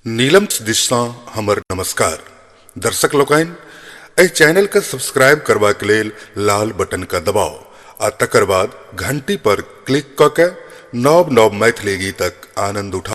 नीलम दिससँ हमर नमस्कार। दर्शक लोकनि, एहि चैनलके सब्सक्राइब करबाक लेल लाल बटनके दबाउ आ तकर बाद घंटी पर क्लिक कऽ के नव नव मैथिली गीतक आनंद उठाउ।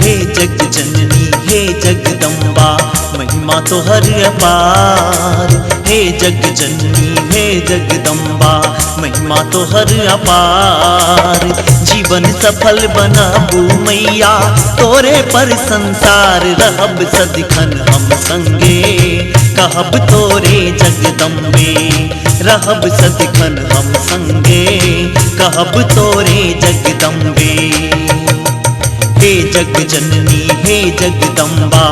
हे जग जननी हे जगदम्बा, महिमा तोहर अपार। हे जग जननी हे जगदम्बा, महिमा तोहर अपार। जीवन सफल बनाबू मैया, तोरे पर संसार। रहब सदिखन हम संगे, कहब तोरे जगदम्बे। रहब सदिखन हम संगे, कहब तोरे जगदम्बे। हे जग जननी हे जगदम्बा,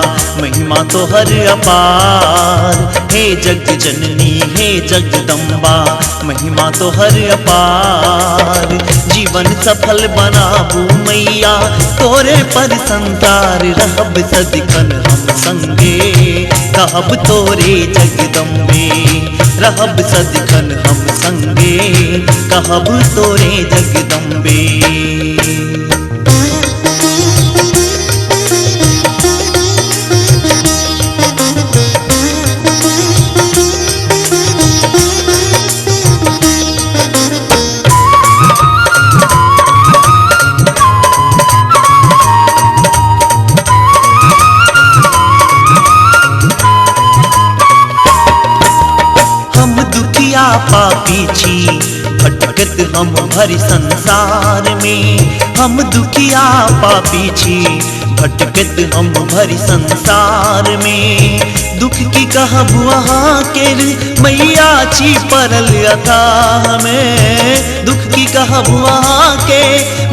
महिमा तोहर अपार। हे जग जननी हे जगदम्बा, महिमा तोहर अपार। जीवन सफल बनाबू मैया, तोरे पर संसार। रहब सदिखन हम संगे, कहब तोरे जगदम्बे। रहब सदिखन हम संगे, कहब तोरे जगदम्बे। पापी छी भटकत हम भरि संसार में। हम दुखिया पापी छी भटकत हम भरि संसार में। दुख की कहब अहाँ केर मैया छी पड़ल अथाह में। दुख की कहब अहाँ के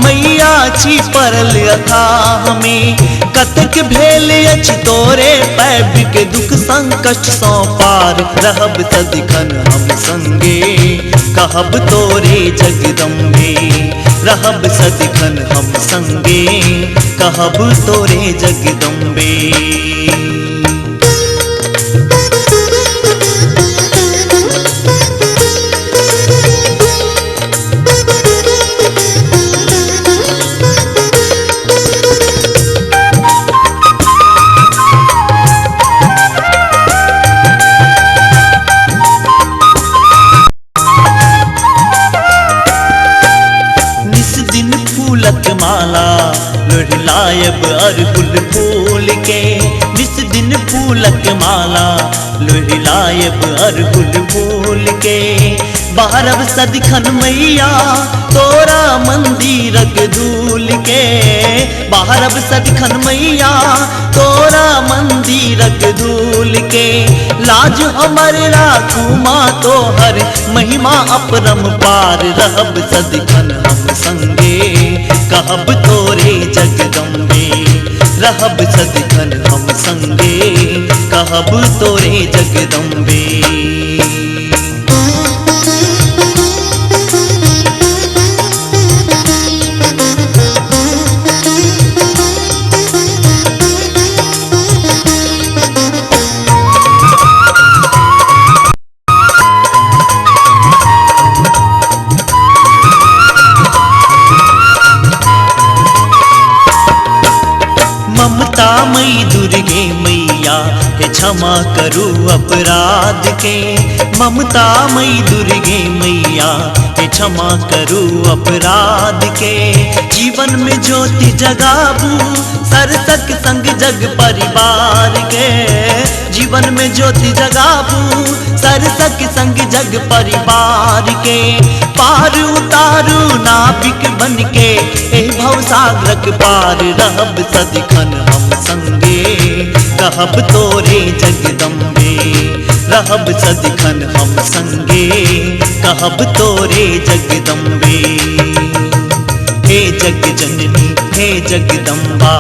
मैया छी पड़ल अथाह में। कतेक भेल अछि तोरे पाबि के दुख संकट सँ पार। रहब सदिखन हम संगे, कहब तोरे जगदम्बे। रहब सदिखन हम संगे, कहब तोरे जगदम्बे। फूलक माला लोढ़लायब अरहुल फूल के। निस दिन फूलक माला लोढ़लायब अरहुल फूल के। बारब सदिखन मैया तोरा मंदिरक धूल के। बारब सदिखन मैया तोरा मंदिरक धूल के। लाज हमर राखू माँ तोहर महिमा अपरम पार। रहब सदिखन हम संगे, कहब तोरे जगदम्बे। रहब सदिखन हम संगे, कहब तोरे जगदम्बे। ममता मई दुर्गे मैया, हे क्षमा करू अपराध के। ममता मई दुर्गे मैया, हे क्षमा करू अपराध के। जीवन में ज्योति जगाबू सरसक संग जग परिवार के। जीवन में ज्योति जगाबू सरसक संग जग परिवार के। पार उतारू नाविक बन के एहि भवसागरक पार। रहब सदिखन हम संगे, कहब तोरे जगदम्बे। रहब सदिखन हम संगे, कहब तोरे जगदम्बे। हे जग जननी हे जगदम्बा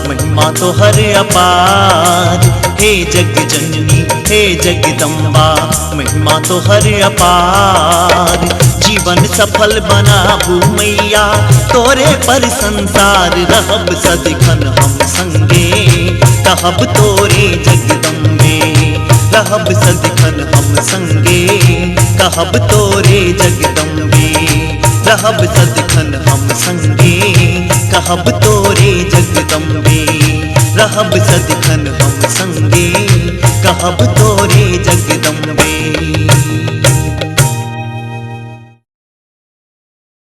महिमा तोहर अपार। हे जग जननी हे जगदम्बा महिमा तोहर अपार। जीवन सफल बनाबू मैया तोरे पर संसार। रहब सदिखन हम संगे कहब तोरे जगदम्बे। रहब सदिखन हम संगे कहब तोरे जगदम्बे। रहब सदिखन हम संगे कहब तोरे जगदम्बे। रहब सदिखन हम संगे कहब तोरे जगदम्बे।